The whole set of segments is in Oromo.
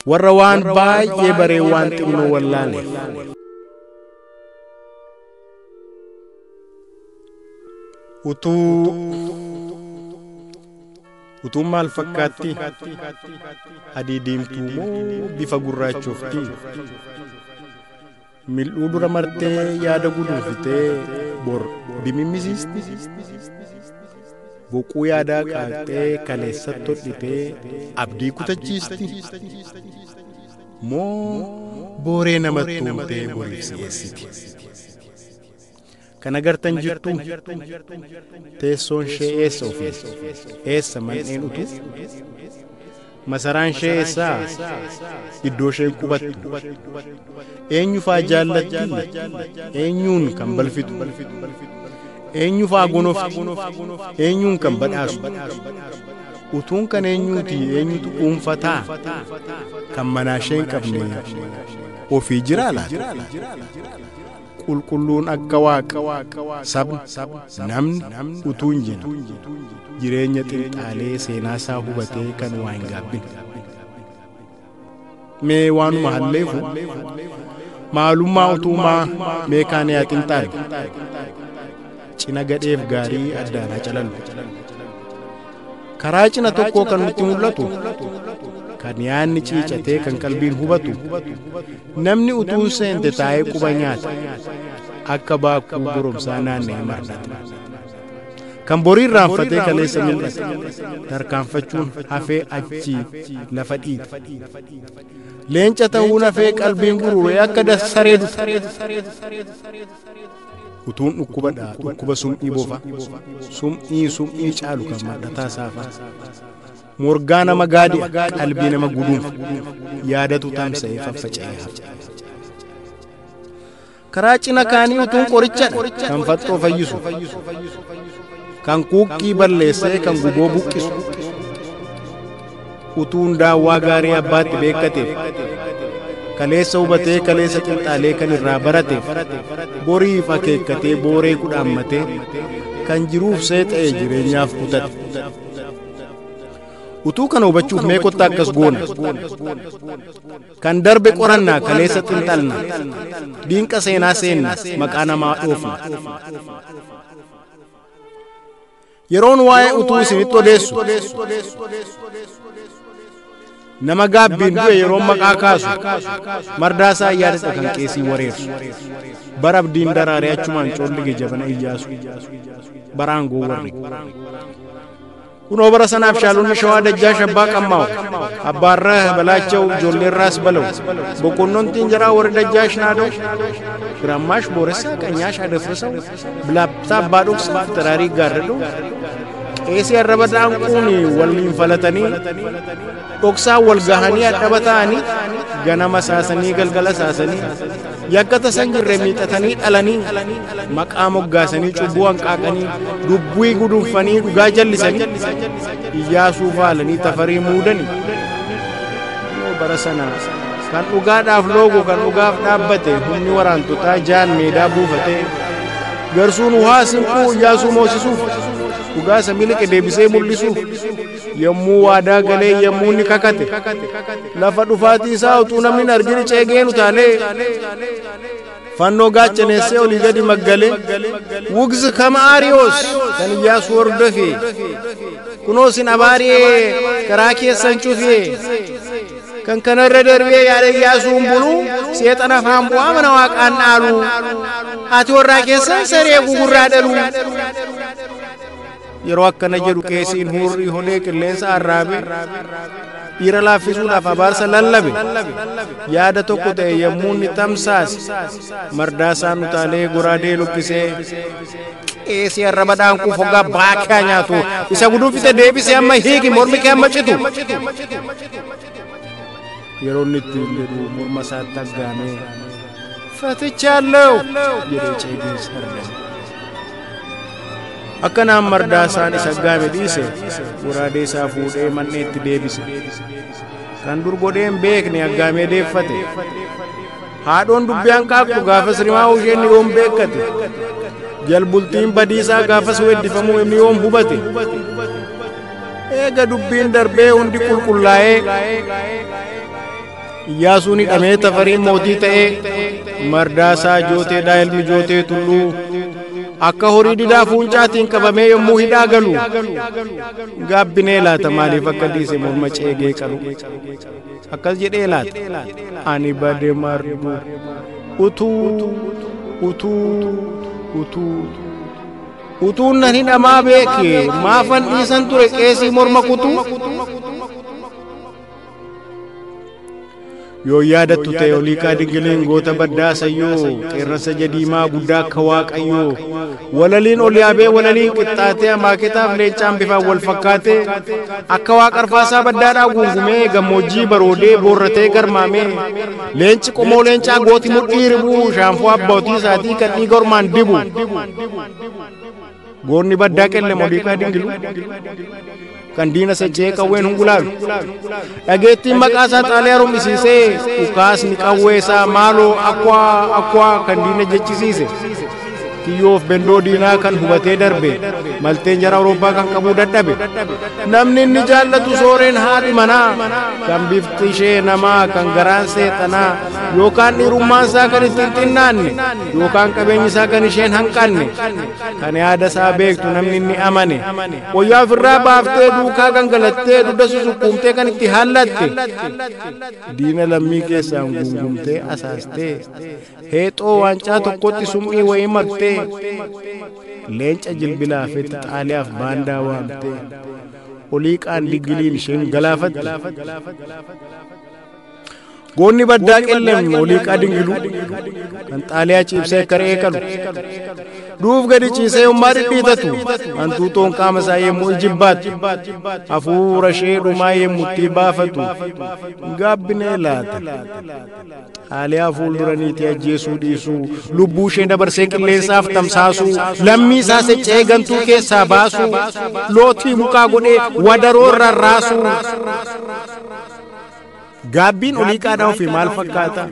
Warra waan baay'ee baree waan xinnoo wallaaleef. Utuun maal fakkaatti? Adii diimtuu moo bifa gurraachofti? Mil'uu dura martee yaada guduunfitee bor dimimmisiisti? Boquu yaadaa qaaqxee kaleessatti hodhitee abdii kutachiisti? Moo booree namatti uumtee boriif si'eessiti? Kan agartan jirtu teessoon ishee eessa ofii? Eessa manneen utuu? Masaraan ishee eessaa? Iddoo isheen qubattu? Eenyufaa jaallatti? Eenyuun kan balfitu? Eenyufaa gonofti? Eenyuun kan badhaasu? Utuun kan eenyuuti? Eenyutu dhuunfataa? Kan manaa ishee hin qabne ofii jiraa laata? Qulqulluun akka waaqa sabni namni utuu hin jenne jireenya xinxaalee seenaa isaa hubatee kan waa hin gaabbine. Mee waanuma halleefu maalummaa utuumaa mee kaanee haa xinxaalle. Cina gadheef gaarii addaan haa calallu. Karaa cina tokkoo kan nutti mul'atu kan yaadni ciicatee kan qalbiin hubatu namni utuun seente taa'ee quba nyaata akka baakuu goromsaa naanna'ee mardata. Kan borii irraanfatee kaleessa mil'ata tarkaanfachuun hafee achi lafa dhiita. Leenca ta'uun hafee qalbiin gurguree akka saree dhufa. Utuun dhukkubadha dhukkuba sum'ii bofa sum'ii caalu kan mardataa saafa. Morgaa nama gaadi'a qalbii nama guduunfa yaadatu tamsa'ee faffaca'ee hafa. Karaa cina kaanii utuun qorichadha kan faxxoo fayyisu kan kuukkii balleessee kan guboo buqqisu. Utuun daawwaa gaarii abbaatti beekkateef kaleessa hubatee kaleessa xinxaalee kan irraa barateef boriif akeekkatee booree kudhaammatee kan jiruuf seexa'ee jireenyaaf kutate. Utuu kana hubachuuf mee kottaa akkas goona. Kan darbe qorannaa kaleessa xinxalna. Diinqa seenaa seenna maqaa namaa dhoofna. Yeroon waa'ee utuu isinitti odeessu nama gaabbiin du'e yeroon maqaa kaasu mardaasaa yaadadha kan qeesii wareersu. Bara abdiin daraaree achumaan coollige jabana Iyyaasu bara aangoo warri. Kunoo bara sanaaf shaalonni shawaa dajjaa shabbaa qammaa'u abbaarraa balaachaw ijoolleerraas balaw boqonnoon xinjaraa warri dajjaa shinaadoo girammaash booressaa qanyaash adafrisaw bilaabsaa abbaa dhoksaa taraarii gaarradoo qeesii arraba daanquun waliin falatanii dhoksaa wal gahanii adhaba ta'anii ganama saasanii galgala saasanii yakka tasan jirre miixatanii dhalanii maqaa moggaasanii cubbuu hanqaaqanii dubbii guduunfanii dhugaa jallisanii Iyyaasuu faalanii tafarii muudanii. Bara sana kan dhugaadhaaf loogu kan dhugaaf dhaabbate humni waraantotaa jaan meedaa buufate garsuun wuhaa sinquu Iyyaasuu moosisuuf dhugaa isa miliqe deebisee mul'isuuf yommuu waadaa galee yommuu inni kakate lafa dhufaatii isaa utuu namni hin argin ceegeen utaalee fannoo gaachaneessee olii gadi maggalee wugz kama Aariyoos kan Iyyaasuu hordofe kunoo isin abaaree karaa keessan cufee kan kanarra darbee yaada Iyyaasuun bulu seexana afaan bu'aa mana waaqaan dhaalu haati warraa keessan saree gugurraa dhalu. Yeroo akkana jedhu qeesiin hurrii holee qilleensa arraabe dhiira laaffisuudhaaf abaarsa lallabe yaada tokko ta'e yommuu inni tamsaase mardaasaan utaalee goraadee luqqisee qeesii arraba dhaanquuf hoggaa baakaa nyaatu isa guduunfite deebisee amma hiiki mormi kee amma citu. Yeroo inni ittiin jedhu morma isaatti aggaamee fatichaallew jedhee ceegeen sardame. Akkanaan mardaasaan isa aggaame dhiise goraadee isaa fuudhee manneetti deebise. Kan dur godhee hin beekne aggaamee deeffate. Haadhoon dubbii hanqaaqxu gaafas rimaa isheen yoom beekkate. Jalbultiin badiisaa gaafas weeddifamuu inni yoom hubate. Eega dubbiin darbee hundi qulqullaa'ee Iyyaasuun hidhamee Tafariin mootii ta'ee Mardaasaa Jooteedhaa ilmi Jootee Tulluu akka horii didaa fuuncaatiin qabamee yommuu hidhaa galu gaabbinee laata maaliif akka dhiise morma ceegee qalu akkas jedhee laata ani bade mardu utuu utuu utuu utuun nan hidhamaa beeke maafan dhiisan ture qeesii morma kutuu yoo yaadattu ta'e Oliiqaa Dingiliin goota baddaa sayyoo qeerransa jadiimaa guddaa akka waaqayyoo walaliin ol yaabee walaliin qixxaatee amaaketaaf leencaan bifaan wal fakkaatee akka waaqarfaasaa baddaadhaa guungumee gammoojjii baroodee boorratee garmaamee leenci qomoo leencaa gooti mudhii ribuu shaanfoo abbootii isaatii kan dhiiga ormaan dibu goonni baddaa qellem Oliiqaa Dingilu kan diina sochee qawween hungulaalu dhageettiin maqaa isaa xaaliyaa rum'isiisee ukaasni qawwee isaa maaloo akkwaa akkwaa kan diina jechisiise kiyyoof bendoo diinaa kan hubatee darbe malteen jara Awurooppaa kan qabuu dadhabe namni inni jaallatu sooreen haadhi manaa kan bifti ishee namaa kan garaan seexanaa yookaan dhiirummaan isaa kan ittiin xinnaanne yookaan qabeenyi isaa kan isheen hanqanne kan yaada isaa beektu namni inni amane wayyaa ofirraa baaftee duukaa gangalattee dugda susukkuumtee kan itti haallatte diina lammii keessaan guungumtee asaastee heexoo waancaa tokkotti summii wayii martee leenca jilbilaafetti xaaliyaaf baandaa waamtee Oliiqaan Dingiliin isheen galaafatte goonni baddaa qellem Oliiqaa Dingiluu kan xaaliyaa ciibsee akka re'ee qalu duuf gadi ciisee yommaa dhidhiitatu hantuutoon qaama isaa yemmuu ijibbaattu hafuura ishee dhumaa yemmuu itti baafatu gaabbinee laata xaaliyaa fuuldura niitii ajjeesuu dhiisuu lubbuu ishee dabarsee qilleensaaf tamsaasuu lammii isaa seccee gantuu keessaa baasuu lootii mukaa godhee wadaroo rarraasuu gaabbiin Oliiqaadhaa ofii maal fakkaata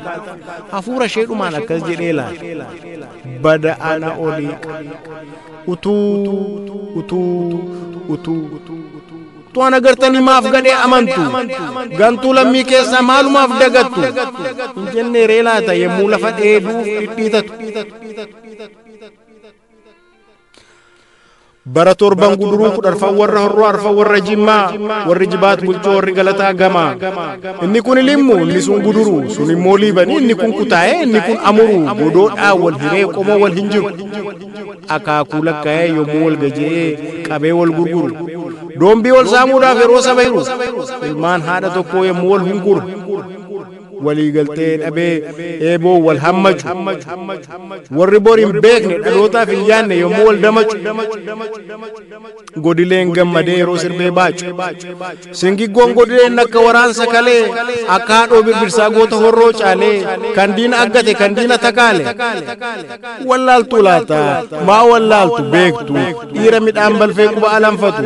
hafuura ishee dhumaan akkas jedhee laata bada ana Oliiqa utuu utuu utuu utuu ana gartanii maaf gadhee amantu gantuu lammii keessaa maalumaaf dagattu hin jennee ree laata yemmuu lafa dheeduuf dhidhiitatu bara torban guduruu kudharfan warra horroo arfan warra jimmaa warri jibaat bulchoo warri galataa gamaa inni kun limmu inni sun guduruu sun immoo liibanii inni kun kutaa'ee inni kun amuru godoodhaa wal hiree qomoo wal hin jiru akaakuu lakkaa'ee yommuu wal gaja'ee qabee wal gurguru doombii wal saamuudhaaf yeroo saba hiru ilmaan haadha tokkoo yommuu wal hunguru waliigaltee dhabee eeboo wal hammacu warri bor hin beekne dhalootaaf hin yaanne yommuu wal damacu godileen gammadee yeroo sirbee baacu singiggoon godileen akka waraansa kalee akka haadhoo birbirsaa goota horroo caalee kan diina aggate kan diina takaale wallaaltu laata maa wallaaltu beektu dhiira midhaan balfee quba alanfatu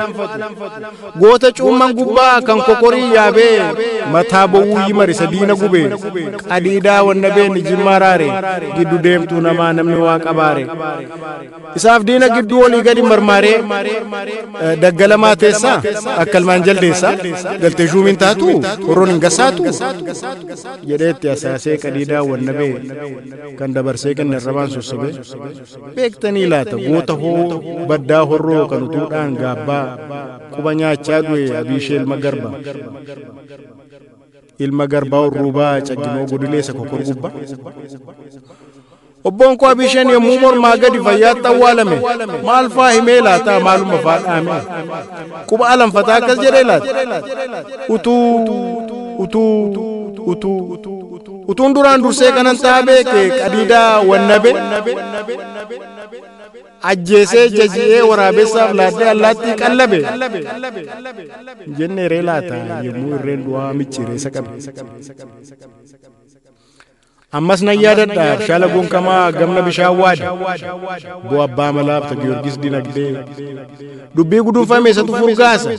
goota cuumman gubbaa kan kokorii yaabee mataa bowwuu yimarisa diina gubee qadiidaa wanna beeni jimmaa raare giddu deemtuu namaa namni waa qabaare isaaf diina gidduu olii gadi marmaaree daggalamaa teessaa akka ilmaan jaldeessaa galtee shuumiin taatu horroon hin gassaatu jedheetti asaasee qadiidaa wanna bee kan dabarsee kenne arrabaan sossobee beektanii laata goota hoo baddaa horroo kan utuudhaan gaabbaa quba nyaachaa du'e abiishee ilma garba ilma garbaa urruubaa cagginoo godileessa kokor gubbaa obboon koo Abiisheen yommuu mormaa gadi fayyaatti awwaalame maal faa himee laata maaluma faa dhaame quba alanfataa akkas jedhee laata utuu utuu utuu utuun duraan dursee kanan ta'a beeke qadiidaa wannabe ajjeesee jaji'ee waraabessaaf laaddee allaattii qallabe jennee ree laata yommuu irreen du'aa micciiree isa qabe. Ammas nan yaadadha abshaala gonkamaa gamna bishaan waade obbo Abbaa Malaaf ta Giyoorgis Dinagdee dubbii guduunfame isatu furgaasa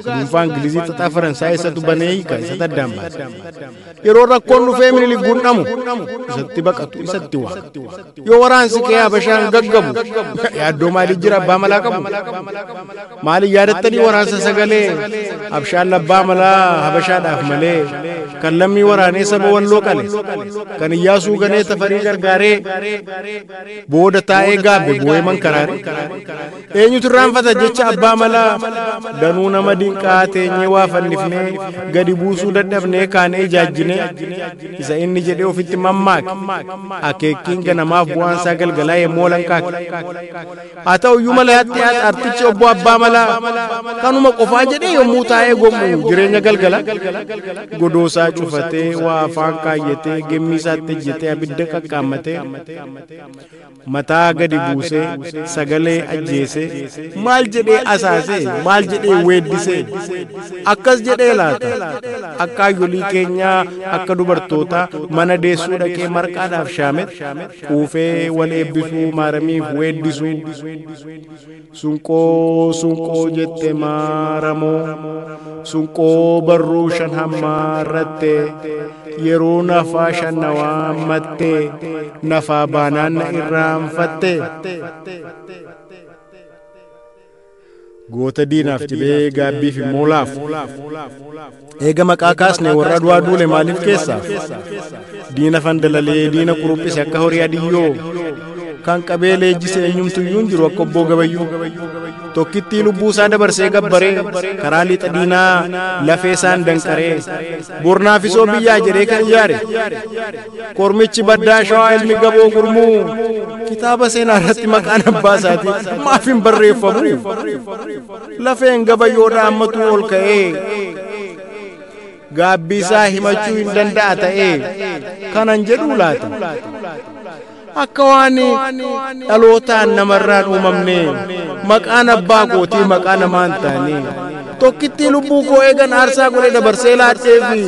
guduunfaa Ingilizii xaxaa Faransaay isatu banee hiika isatu addaan baasa yeroo rakkoon dhufee Minilik gundhamu isatti baqatu isatti waa yoo waraansi kee Habashaan gaggabu yaaddoo maaliif jira Abbaa Malaa qabu maaliif yaadattanii waraansa sagalee abshaala Abbaa Malaa Habashaadhaaf malee kan lammii waraanee saba walloo qale kan Iyyaasuu ganee Tafarii gargaaree booda taa'ee gaabbe boo'ee mankaraare eenyutu irraanfata jecha Abbaa Malaa danuu nama dinqaa teenyee waa fannifnee gadi buusuu dadhabnee kaanee ijaajjinee isa inni jedhee ofitti mammaake akeekkiin ganamaaf bu'aan isaa galgalaa yemmuu lankaake haa ta'u iyyuu malee hatti artichi obbo Abbaa Malaa kanuma qofaa jedhee yommuu taa'ee gommu jireenya galgala godoosaa cufatee waa afaan kaayyatee gemmii isaatti ejjetee abidda qaqqaammatee mataa gadi buusee sagalee ajjeesee maal jedhee asaasee maal jedhee weeddisee akkas jedhee laata akka hayyolii keenyaa akka dubartootaa mana deessuu dhaqee marqaadhaaf shaamet quufee wal eebbisuu maaramiif weeddisuu sunqoo sunqoo jette maaramoo sunqoo barruu shan hammaarratte yeroo nafaa shan nawaammatte nafaa baanaan na irraanfatte goota diinaaf jibee gaabbiif immoo laafu eega maqaa kaasne warra du'aa duule maaliif keessaaf diina fandalalee diina kuruphise akka horii adiyyoo kan qabee leenjise eenyumtuyyuu hin jiru akka obbo Gabayyuu tokkittii lubbuu isaa dabarsee gabbaree karaa lixa diinaa lafee isaan danqaree bornaafisoo biyyaa jedhee kan ijaare kormichi baddaa shawaa ilmi gaboo gurmuu kitaaba seenaa irratti maqaan abbaa isaatii maaf hin barreeffamu lafeen gabayyoodha ammatu ol ka'ee gaabbii isaa himachuu hin danda'a ta'ee kanan jedhuu laata akka waan dhalootaan namarraan uumamne maqaan abbaa kootii maqaa namaan taane tokkittii lubbuu koo eegan aarsaa godhee dabarsee laadheefi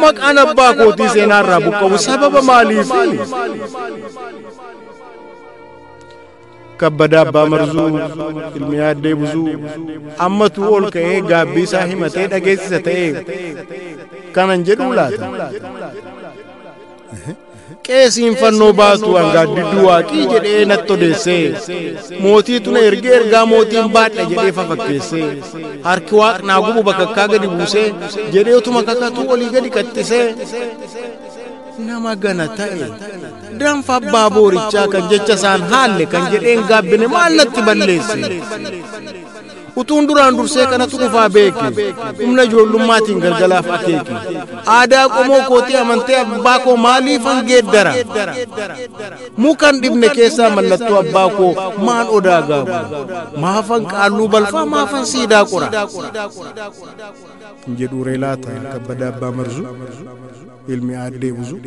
maqaan abbaa kootii seenaarraa buqqa'u sababa maaliifi Kabbadaa Abbaa Marzuu ilmi yaaddee buzuu ammatu ol ka'ee gaabbii isaa himatee dhageessisa ta'ee kanan jedhuu laata qeesiin fannoo baatu hangaaddidduu waaqii jedhee natti odeessee mootiitu na ergee ergaa mootiin baadha jedhee fafakkeessee harki waaqnaa gubu bakakkaa gadi buusee jedhee utuma kakatuu olii gadi qaxxisee nama gana ta'e danfa abbaa boorichaa kan jecha isaan haalle kan jedheen gaabbine maal natti balleesse utuun duraan dursee kanatu dhufaa beeke humna ijoollummaatiin galgalaaf akeeke aadaa qomoo kootii amantee abbaa koo maaliifan geeddara mukan dhibne keessaa mallattoo abbaa koo maan odaa gaabu maafan qaalluu balfaa maafan siidaa qora jedhuuree laata Kabbadaa Abbaa Marzuu ilmi aaddee buzuu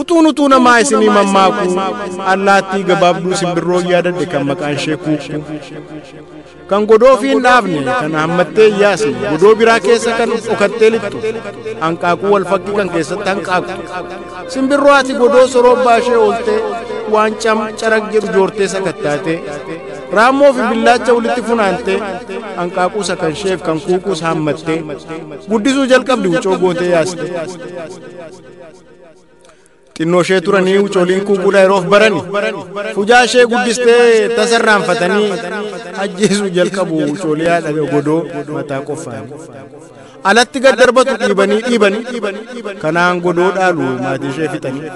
utuun utuu namaa isinii mammaaku allaattii gabaabduu simbirroo yaadadhe kan maqaan ishee kuukku kan godoo ofii hin dhaabne kan hammattee iyyaasne godoo biraa keessa kan dhokattee lixxu hanqaaquu wal fakkii kan keessatti hanqaaqtu simbirroo ati godoo soroobbaa ishee ooltee waan cam caraq jedhu joortee sakattaatee raammoo fi billaacha walitti funaantee hanqaaquusa kan isheef kan kuukuus hammattee guddisuu jalqabdi wucoo gootee yaaste xinnoo ishee turanii wucooliin kuukuudha yeroof barani fujaa ishee guddistee tasarraanfatanii ajjeesuu jalqabu wucoolii haadha godoo mataa qofaani alatti gad darbatu dhiibanii dhiibanii kanaan godoo dhaalu maatii ishee fixanii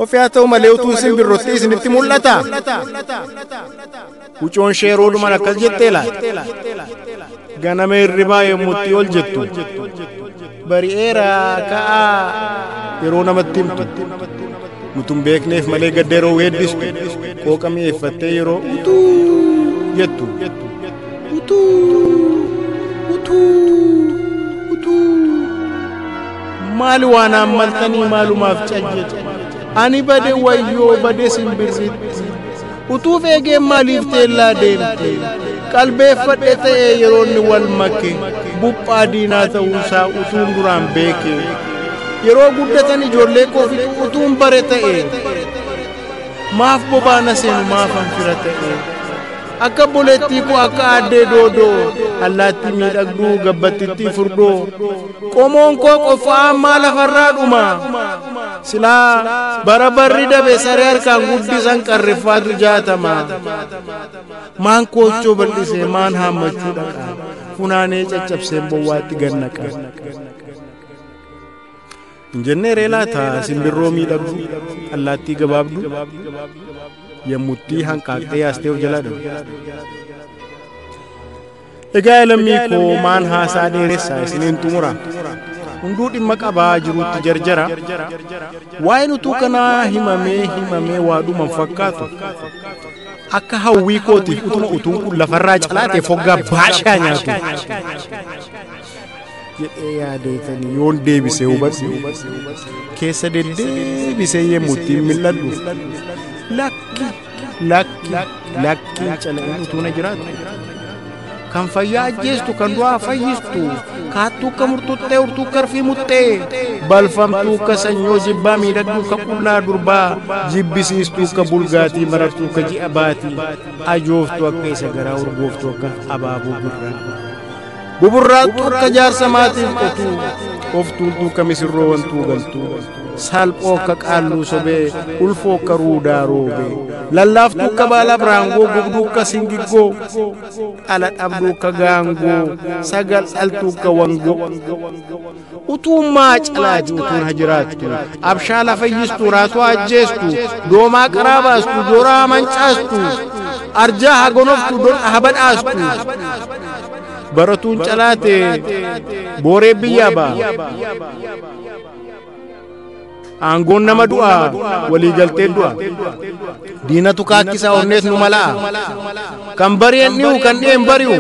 ofii haa ta'u malee utuun simbirrotti isinitti mul'ata wucoon ishee yeroodhumaan akkas jettee laata ganama hirribaa yommutti ol jettu bari'eera ka'aa yeroo namatti himtu nutum beekneef malee gadda yeroo weeddistu qooqa mi'eeffattee yeroo utuu jettu utuu utuu utuu maali waan ammaltanii maalumaaf cajjetu ani bade wayyoo bade simbirritti utuuf eegeen maaliif teellaa deemte qalbeeffadhe ta'ee yeroo inni wal make Buphaa diinaa ta'uusaa utuun duraan beeke. Yeroo guddatan ijoollee koo fixu utuun bare ta'e. Maaf bobaana seenu maafan fira ta'e. Akka bolettii koo akka aaddee doodoo allaattii miidhagduu gabbattittii furdoo qomoon koo qofaa ammaa lafarraa dhuma silaa bara barri dabe saree harkaan guddisan qarriffaatu jaatama maan koochoo bal'isee maan haammachuu dhaqa funaanee caccabseen bowwaatti gannaqa. Injennee reelaataa simbirroo miidhagduu allaattii gabaabduu yemmuttii hanqaaqxee yaastee of jalaa dhabu. Egaa lammii koo maan haasaa dheeressaa isiniin xumura. Hunduu dhimma qabaa jirutti jarjara. Waa'een utuu kanaa himamee himamee waa dhuman fakkaatu. Akka hawwii kootiif utuma utuun kun lafarraa calaatee foggaa baashaa nyaatu. Jedhee yaadeetanii yoon deebisee hubadhu. Keessa deddeebisee yemmuttiin mil'adhu. Lakki lakki lakki cala'in utuu na jiraatu. Kan fayyaa ajjeestu kan du'aa fayyistu kaattuu akka murtuttee urtuu karfii muttee balfamtuu akka sanyoo jibbaa miidhagduu akka qullaa durbaa jibbisiistuu akka bulgaatii marartuu akka ji'a baatii ajooftuu akka isa garaa urgooftuu akka abaaboo birraa buburraattuu akka jaarsa maatiif qotuu of tuultuu akka misirroo wantuu galtuu salphoo akka qaalluu sobee ulfoo akka ruudaa roobee lallaaftuu akka baala biraangoo gubduu akka singiggoo dhala dhabduu akka gaangoo sagal dhaltuu akka wangoo utuummaa calaati utuun hajiraattu abshaala fayyistu raatuu ajjeestu doomaa qaraa baastu jooraa mancaastu arjaa hagonoftu dhodha habadhaastu baratuun calaate booree biyyaa ba'a. Aangoon nama du'a waliigalteen du'a. Diinatu kaakkisaa onnees nu mala'a. Kan bari'an dhi'u kan dhi'een bari'u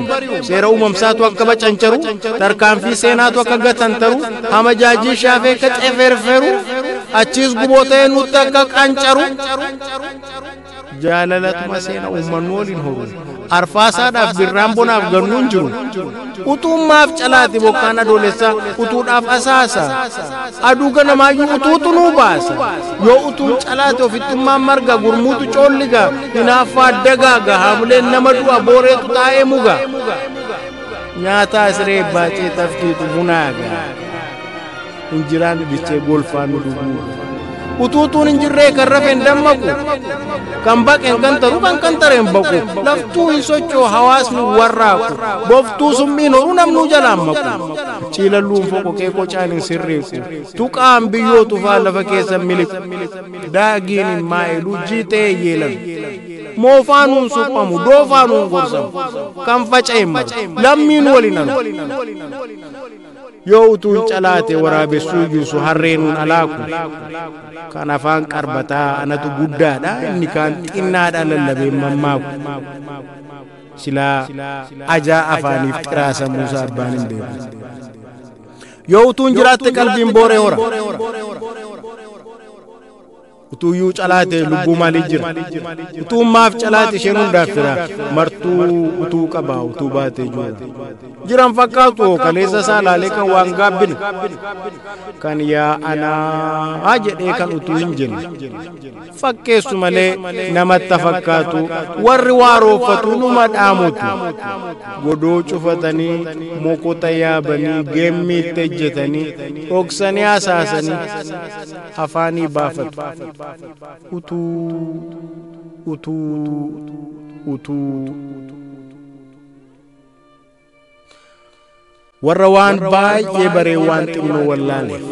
seera uumamsaatu akka bacancaru tarkaanfii seenaatu akka gatantaru hamajaajii shaafee akka xeferferu achiis guboo ta'ee nutti akka qancaru jaalalatuma seena uummannu waliin horu. Arfaasaadhaaf birraan bonaaf gannuun jiru. Utuummaaf calaati bokkaan adoolessaa utuudhaaf asaasa. Aduu ganamaayyuu utuutu nuu baasa. Yoo utuun calaate ofittummaan marga gurmuutu coolliga hinaaffaa dagaaga haamuleen nama du'a booreetu taa'ee muga. Nyaataa siree baacee tafkiitu bunaaga. Injiraan bichee golfaan nu duguuga. Utuutuun hin jirree kan rafeen dammaqu kan baqeen kan taru kan kan tareen baqu laftuu hin socho'u hawaasni warraaqu boftuu summiin horuu namnuu jalaan maqu ciilalluun foqoqee qocaan hin sirreequ tuqaan biyyoo tufaa lafa keessa miliqu daagiin hin maa'ilu jiitee yeelalu moofaanuun suphamu doofaanuun gorsamu kan faca'e maru lammiin waliin haru. Yoo utuun calaate waraabessuu iyyuusu harreenuun alaaku kan afaan qarbataa anatu guddaadha inni kaan xinnaadha lallabeen mammaaku silaa ajaa afaaniif xiraasa Muusaa abbaan hin beeku. Yoo utuun jiraatte qalbiin booree hora. Utuuyyuu calaate lubbuu maalii jira? Utuun maaf calaate isheen hundaaf fira? Martuu utuu qaba utuu baatee jira. Jiran fakkaatu kaleessa isaa laalee kan waan gaabbine kan yaa anaa jedhee kan utuu hin jenne fakkeessu malee namatti fakkaatu warri waaroffatu numa dhaamutu godoo cufatanii mokota yaabanii geemmiitti ejjetanii dhoksanii hasaasanii afaanii baafatu. Utuu utuu utuu. Warra waan baay'ee baree waan xinnoo wallaaleef